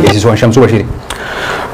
Beeksisuun Shamsuu Bashiiri.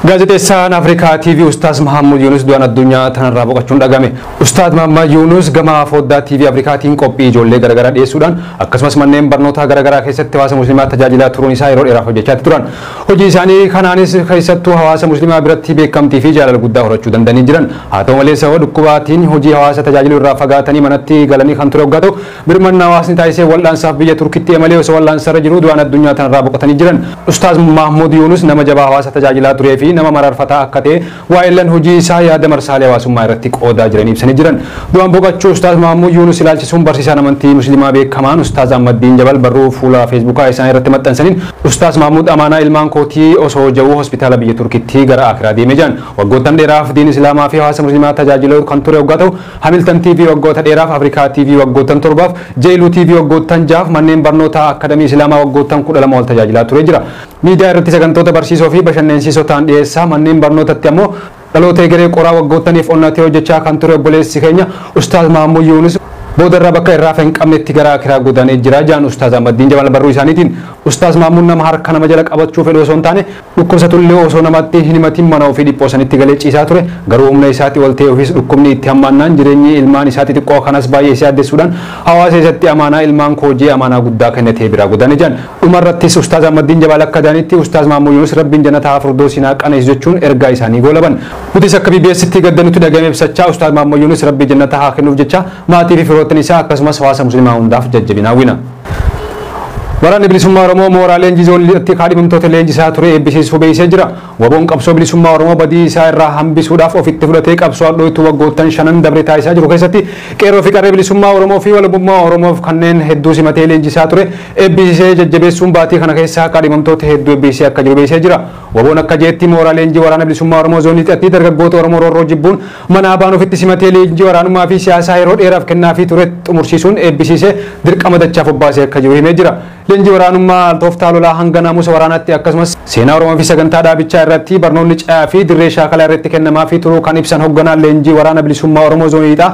Gaazexeessaan Afrikaa TV Ustaaz Mahammud Yunus du'aan addunyaa tanarraa boqochuun dhagame. Ustaaz Mahammad Yunus gama foddaa TV Afrikaatiin qophii ijoollee garaagaraa dhiyeessuudhaan akkasumas manneen barnootaa garaagaraa keessatti hawaasa musliimaa tajaajilaa turuun isaa yeroo dheeraaf hojjechaa turan. Hojii isaanii kanaanis keessattuu hawaasa musliimaa biratti beekamtii fi jaalala guddaa horachuu danda'anii jiran. Haa ta'u malee sababa dhukkubaatiin hojii hawaasa tajaajiluu irraa fagaatanii manatti galanii kan ture hoggaa ta'u birmannaa hawaasni taasisee wal'aansaaf biyya Turkitti imalee osoo wal'aansarra jiruu du'aan addunyaa tanarraa boqotanii jiran. Ustaaz Mahammud Yunus nama jabaa hawaasa tajaajilaa turee fi nama mararfataa akka ta'e waa'illan hojii isaa yaada marsaalee hawaasummaa irratti qoodaa jiran ibsanii jiran. Du'aan boqochuu Ustaaz Mahammud Yunus ilaalchisuun barsiisaan amantii musliimaa beekamaan Ustaaz Ahmaddiin Jabal barruu fuula Feesbuukaa isaanii irratti maxxansaniin Ustaaz Mahammud amaanaa ilmaan kootii osoo jabuu hospitaala biyya Turkitti gara Akiraa deemee jiran. Waggoottan dheeraaf diin Islaamaa fi hawaasa musliimaa tajaajiluu kan ture waggaa ta'u Hamilton TV waggoota dheeraaf, Afrikaa TV waggoottan 7, Jeeluu TV waggoottan 6, manneen barnootaa Akadamii Islaamaa waggoottan 12 ol tajaajilaa ture jira. Miidiyaa irratti sagantoota barsiisoo fi bashannansiisoo ta'an dhiyeessaa manneen barnootatti ammoo dhaloota egeree qoraa waggoottaniif onnatee hojjechaa kan ture obboleessi keenya Ustaaz Mahammud Yunus boodarraa bakka irraa hin qabnetti gara Akiraa godaanee jira jaan Ustaaz Ahmaddiin Jabal barruu isaaniitiin. Ustaaz Mahammud nama harka nama jala qabachuu fedhu osoo hin taane dhukkubsatullee osoo namatti hin himatin mana ofii dhiphoo sanitti galee ciisaa ture. Garuu humna isaatti ol ta'ee ofiis dhukkubni itti hammaannaan jireenyi ilmaan isaa xixiqqoo kanas baay'ee isaa addeessuudhaan hawaasa isatti amaanaa ilmaan koojii amaanaa guddaa kennatee biraa godaane jaan. Dhumarrattis Ustaaz Ahmaddiin Jabal akka jaanitti Ustaaz Mahammud Yunus Rabbiin jannata haa firdoosin haa qaneessu jechuun ergaa isaanii goolaban. Nutis akka BBStti gaddanutti dhagahame ibsachaa Ustaaz Mahammud Yunus Rabbii jannata haa kennuuf jecha maatii fi firoottan isaa akkasumas hawaasa musliimaa hundaaf jajjabina hawwina. Waraanni bilisummaa Oromoo mooraa leenjii zooniitti kaadhimamtoota leenjisaa ture eebbisiisuu beeksisee jira. Waboon qabsoo bilisummaa Oromoo badii isaa irraa hambisuudhaaf ofitti fudhatee qabsoo hadhooytu waggoottan 5 dabre taasisaa jiru keessatti qeerroo fi qarree bilisummaa Oromoo fi walabummaa Oromoof kanneen hedduu simatee leenjisaa ture eebbisiisee jajjabeessuun baatii kana keessaa kaadhimamtoota hedduu eebbisiisee akka jiru beeksisee jira. Waboon akka jeetti mooraa leenjii waraana bilisummaa Oromoo zooniitti dargaggoota Oromoo roorroo jibbuun mana abaan ofitti simatee leenjii waraanummaa fi siyaasaa yeroo dheeraaf kennaafii ture xumursiisuun eebbisiisee dirqama dachaaf obbaasee akka jiru himee jira. Leenjii waraanummaa tooftaa lolaa hanga naamusa waraanaatti akkasumas seenaa Oromoo fi sagantaa dhaabichaa irratti barnoonni caayaa fi dirree shaakalaa irratti kennamaa fi turuu kan ibsan hoogganaan leenjii waraana bilisummaa Oromoo zooniidha.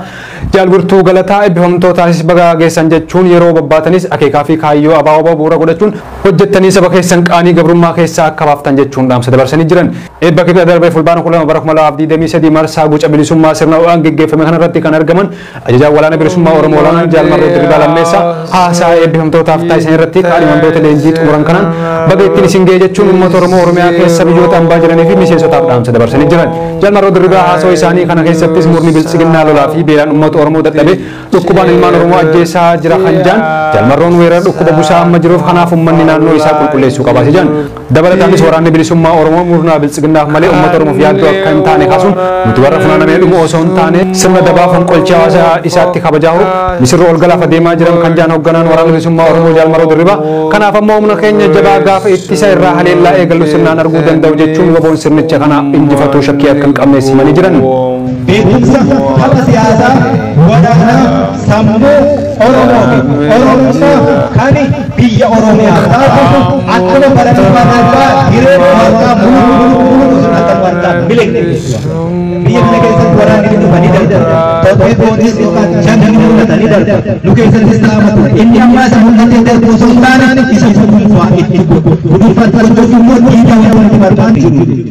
Jaalgurtuu Galataa eebbifamtootaanis baga geessan jechuun yeroo bobbaatanis akeekaa fi kaayyoo abaaboo bu'uura godhachuun hojjettanii saba keessan qaanii gabrummaa keessaa akka baaftan jechuun dhaamsa dabarsanii jiran. Eebba kibba darbee fulbaana 12 bara 2023 marsaa guca bilisummaa sirna ho'aan geggeeffame kanarratti kan argaman ajajaan waraana bilisummaa Oromoo olaanaan Jaal Marroo Dirribii Lammeessaa haasaa eebbifamtootaaf taasisan irratti kaadhimamtoota leenjii xumuran kanaan baga ittiin isin ga'e jechuun uummata Oromoo Oromiyaa keessa biyyoota ambaa jiranii fi miseensotaaf dhaamsa dabarsanii jiran. Jaal Marroo Dirribii haasoo isaanii kana keessattis murni biltsiginnaa lolaa fi beelaan uummata Oromoo dadhabee dhukkubaan ilmaan Oromoo ajjeesaa jira kan jedhan Jaal Marroon weerara dhukkuba busaa amma jiruuf kanaaf uummanni naannoo isaa qulqulleessuu qabaas jedhan. Dabalataanis waraanni bilisummaa Oromoo murnaa biltsiginnaaf malee uummata Oromoof yaaddoo akka hin taane kaasuun nuti warra funaanamee dhumu osoo hin taane sirna dabaa fonqolchee hawaasa isaatti kabajaa horu misirroo ol galaaf adeemaa jiran kan jedhan hoogganaan waraana bilisummaa Oromoo Jaal Marroo Dirribii kanaaf ammoo humna keenya jabaa gaafa ittisa irraa haleellaa eegallu sirnaan arguu danda'u jechuun waboon sirnicha kana injifatuu shakkii akka hin qabne simanii jiran. Beekumsa haqa siyaasaa waraanaa sammuu Oromoo fi Oromummaa kan biyya Oromiyaa taasisu akkuma barattoota harkaa jireenya harkaa mul'atu sun akka harkaa miliqne biyya kana keessatti waraanni ni dhufa ni darba. Tolfeetoonis yookaan shanni ni mul'ata ni darba. Nu keessattis ta'ama ture. Inni ammaa isa mul'atee darbu osoo hin taane isa guduunfaa itti godhu. Guduunfaa gochuuf immoo diidaa wanti barbaadu jiru.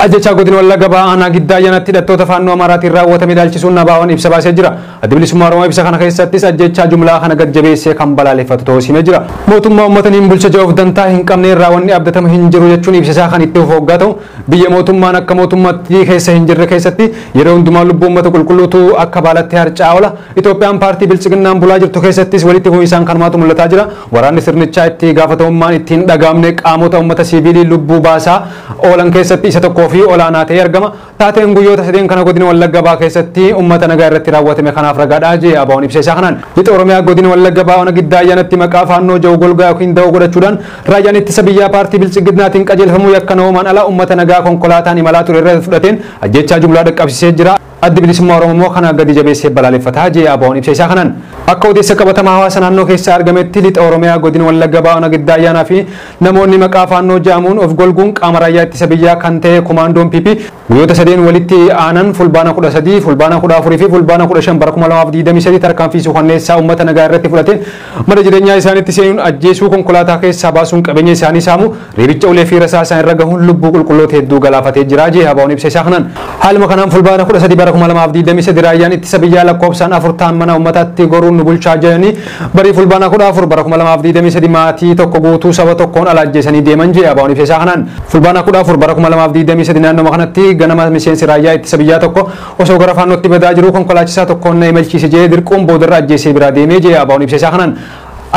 Ajjechaa godina Wallagga Bahaa aanaa Giddaa Ayyaanaatti hidhattoota faannoo Amaaraatiin raawwatame ilaalchisuun Nabaawan ibsa baasee jira. Addi bilisummaa Oromoo ibsa kana keessattis ajjechaa jumlaa kana gad jabeessee kan balaaleffatu ta'uu himee jira. Mootummaa uummataniin bulcha jiruuf dantaa hin qabne irraa wanni abdatamu hin jiru jechuun ibsa isaa kan itti fufu hoggaa ta'u biyya mootummaan akka mootummaatti keessa hin jirre keessatti yeroo hundumaa lubbuu uummata qulqulluutu akka baalatti harca'aa oola. Itoophiyaan paartii bilchiginnaan bulaa jirtu keessattis walitti fufinsaan kanumaatu mul'ataa jira. Waraanni sirnichaa itti gaafatamummaan ittiin dhagaamne qaamota uummata siivilii lubbuu baasaa oolan keessatti isa tokko fi olaanaa ta'ee argama. Taateen guyyoota sadeen kana godina Wallagga Bahaa keessatti uummata nagaa irratti raawwatame kanaaf ragaadhaa jee Abaawon ibsa isaa kanaan. Lixa Oromiyaa godina Wallagga Bahaa ona Giddaa Ayyaanatti maqaa faannoo jiru golgaa yookiin da'oo godhachuudhaan raayyaan ittisa biyyaa paartii bilchiginnaatiin qajeelfamuu yakka namoomaan ala uummata nagaa konkolaataan imalaa ture irra fudhateen ajjechaa jumlaa dhaqqabsiisee jira. Addi bilisummaa Oromoo kana gadi jabeessee balaaleffataa jee Abaawon ibsa isaa kanaan. Akka odeessa qabatamaa hawaasa naannoo keessaa argametti lixa Oromiyaa godina Wallagga Bahaa Ona Giddaa Ayyaanaa fi namoonni maqaa faannoo jedhamuun of golguun qaama raayyaa ittisa biyyaa kan ta'e komaandoon PP guyyoota sadeen walitti aanan fulbaana 13, fulbaana 14 fi fulbaana 15 bara 2023 tarkaanfii suukanneessaa uummata nagaa irratti fudhateen mana jireenyaa isaaniitti seenuun ajjeesuu, konkolaataa keessaa baasuun qabeenya isaanii saamu, reebicha ulee fi rasaa isaan irra gahuun lubbuu qulqulloota hedduu galaafatee jira jee ABO'n ibsa isaa kanaan. Haaluma kanaan fulbaana 13 bara 2023 raayyaan ittisa biyyaa lakkoofsaan 4 ta'an mana uummataatti goruun nu bulchaa jiranii barii fulbaana 14 bara 2023 maatii tokko guutuu saba tokkoon ala ajjeesanii deeman jee ABO'n ibsa isaa kanaan. Fulbaana 14 bara 2023 naannoo kanatti ganama miseensi raayyaa ittisa biyyaa tokko osoo gara faannootti badaa jiru konkolaachisaa tokkoon na imalchiise jee dirquun boodarra ajjeesee biraa deemee jee ABO'n ibsa isaa kanaan.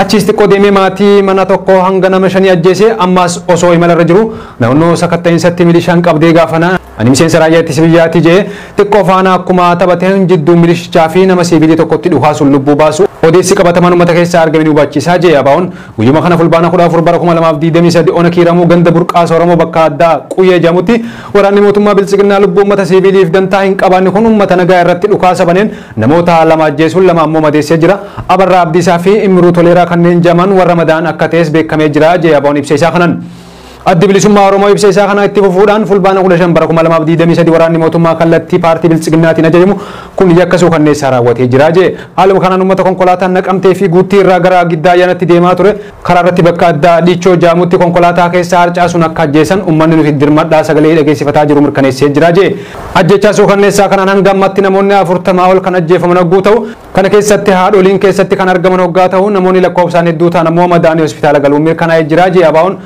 Achiis xiqqoo deemee maatii mana tokko hanga nama 5 ajjeese ammas osoo imalarra jiru naannoo sakatta'insatti milishaan qabdee gaafana ani miseensa raayyaa ittisa biyyaati jee xiqqoo faana akkuma taphateen jidduu milishichaa fi nama siivilii tokkotti dhukaasuun lubbuu baasu odeessi qabatamaan uummata keessaa argame ni hubachiisaa jee ABO'n. Guyyuma kana fulbaana 14 bara 2023 ona kiiramuu ganda burqaasa Oromoo bakka addaa Quyyee jedhamutti waraanni mootummaa Biltsiginnaa lubbuu uummata siviiliif dantaa hin qabaanne kun uummata nagaa irratti dhukaasa baneen namoota 2 ajjeesuun 2 ammoo madeessee jira. Abarraa Abdiisaa fi Imruu Toleeraa kanneen jaman warra madaan akka ta'es beekamee jira jee ABO'n ibsa isaa kanaan. Addi bilisummaa Oromoo ibsa isaa kana itti fufuudhaan fulbaana 15 bara 2023 waraanni mootummaa kallattii paartii Biltsiginnaatiin ajajamu kun yakka suukanneessaa raawwatee jira jee. Haaluma kanaan uummata konkolaataan naqamtee fi guuttii irraa gara Giddaa Ayyaanatti deemaa ture karaa irratti bakka addaa Dhiichoo Jaamutti konkolaataa keessaa harcaasuun akka ajjeesan uummanni nuti dirmadhaa sagalee dhageessifataa jiru mirkaneessee jira jee. Ajjechaa suukanneessaa kanaan hanga ammatti namoonni 40 ol kan ajjeefaman hogguu ta'u kana keessatti haadholiin keessatti kan argaman hoggaa ta'u namoonni lakkoofsaan hedduu ta'an ammoo madaanii hospitaala galuun mirkanaa'ee jira jee ABO'n.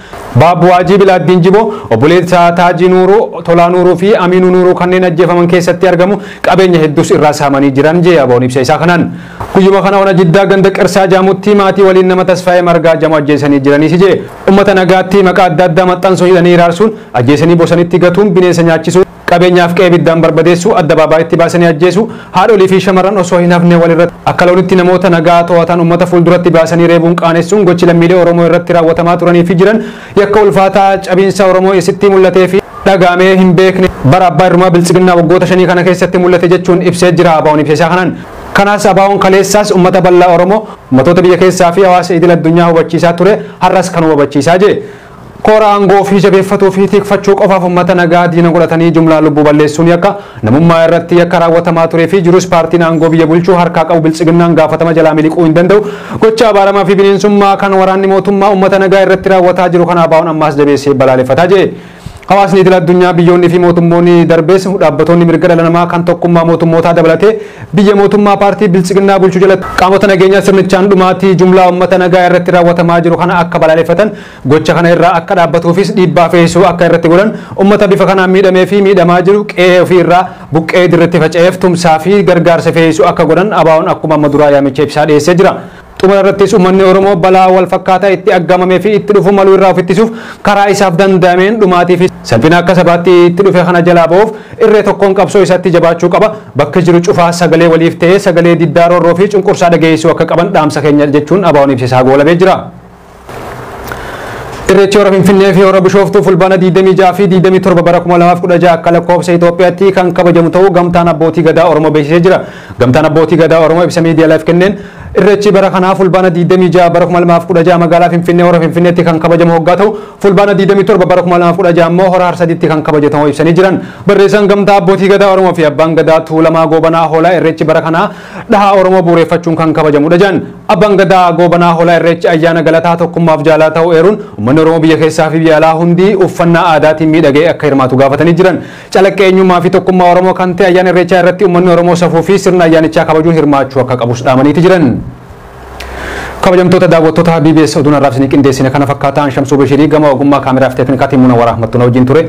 Baabbu Waajii Bilaaddiin Jiboo, obboleessa Taajii Nuuruu, Tolaa Nuuruu fi Aminuu Nuuruu kanneen ajjeefaman keessatti argamu qabeenya hedduus irraa saamanii jiran jee ABO'n ibsa isaa kanaan. Guyyuma kana ona Jiddaa ganda Qirsaa Jaamutti maatii waliin nama Tasfaayee Margaa Jamu ajjeesanii jiraniis jee. Uummata nagaatti maqaa adda addaa maxxansuu hidhanii iraarsuun ajjeesanii bosonitti gatuun bineensa nyaachisuu, qabeenyaaf qe'ee ibiddaan barbadeessuu, addabaabaayyitti baasanii ajjeesuu, haadholii fi shamarran osoo hin hafne walirratti akka loonitti namoota nagaa to'atan uummata fuulduratti baasanii reebuun qaanessuun gochi lammiilee Oromoo irratti raawwatamaa turanii fi jiran yakka ulfaataa cabiinsa Oromoo isitti mul'atee fi dhagaamee hin beekne bara abbaa irrumaa Biltsiginnaa waggoota 5 kana keessatti mul'ate jechuun ibsee jira ABO'n ibsa isaa kanaan. Kanaas ABO'n kaleessaas uummata bal'aa Oromoo uummattoota biyya keessaa fi hawaasa idil addunyaa hubachiisaa ture har'as kan hubachiisaa jee. Koora aangoo fi jabeeffatuu fi tikfachuu qofaaf uummata nagaa diina godhatanii jumlaa lubbuu balleessuun yakka namummaa irratti yakka raawwatamaa turee fi jirus paartiin aangoo biyya bulchuu harkaa qabu Biltsiginnaan gaafatama jalaa miliquu hin danda'u. Gocha abaaramaa fi bineensummaa kan waraanni mootummaa uummata nagaa irratti raawwataa jiru kana ABO'n ammaas jabeessee balaaleffataa jee. Hawaasni idil addunyaa biyyoonni fi mootummoonni darbees dhaabbattoonni mirga dhala namaa kan tokkummaa mootummootaa dabalatee biyya mootummaa paartii Biltsiginnaa bulchuu jalatti qaamota nageenyaa sirnichaan dhumaatii jumlaa uummata nagaa irratti raawwatamaa jiru kana akka balaaleffatan gocha kana irraa akka dhaabbatuufis dhiibbaa feesuu akka irratti godhan uummata bifa kanaan miidhamee fi miidhamaa jiru qe'ee ofii irraa buqqee dirretti faca'eef tumsaa fi gargaarsa feesuu akka godhan ABO'n akkuma amma duraa yaamicha ibsaa dhiyeessee jira. Xumura irrattis uummanni Oromoo balaa wal fakkaataa itti aggamamee fi itti dhufu maluu irraa of ittisuuf karaa isaaf danda'ameen dhumaatii fi salphina akka sabaatti itti dhufe kana jalaa ba'uuf irree tokkoon qabsoo isaatti jabaachuu qaba. Bakka jiru cufaa sagalee waliif ta'ee sagalee diddaa roorroo fi cunqursaa dhageessisuu akka qaban dhaamsa keenya jechuun ABO'n ibsa isaa goolabee jira. Irreechi hora Finfinnee fi hora Bishooftuu fulbaana 26 fi 27 bara 2016 akka lakkoofsa Itoophiyaatti kan kabajamu ta'uu Gamtaan Abbootii Gadaa Oromoo beeksisee jira. Gamtaan Abbootii Gadaa Oromoo ibsa miidiyaaleef kenneen Irreechi bara kanaa fulbaana 26 bara 2016 magaalaa Finfinnee hora Finfinneetti kan kabajamu hoggaa ta'u fulbaana 27 bara 2016 ammoo hora Harsadiitti kan kabajatamu ibsanii jiran. Barreessaan Gamtaa Abbootii Gadaa Oromoo fi Abbaan Gadaa Tuulamaa Goobanaa Hoolaa Irreechi bara kanaa dhahaa Oromoo bu'uureffachuun kan kabajamudha jedhan. Abbaan Gadaa Goobanaa Hoolaa Irreechi ayyaana galataa tokkummaaf jaalaa ta'uu eeruun uummanni Oromoo biyya keessaa fi biyya alaa hundi uffannaa aadaatiin miidhagee akka hirmaatu gaafatanii jiran. Calaqqee eenyummaa fi tokkummaa Oromoo kan ta'e ayyaana Irreechaa irratti uummanni Oromoo safuu fi sirna ayyaanichaa kabajuun hirmaachuu akka qabus dhaamaniiti jiran. Kabajamtoota daawwattoota BBS oduun har'aaf isinii qindeessine kana fakkaataan Shamsuu Bashirii gama ogummaa kaameraa fi teeknikaatiin Munawwaraa Ahmadtuun wajjin ture.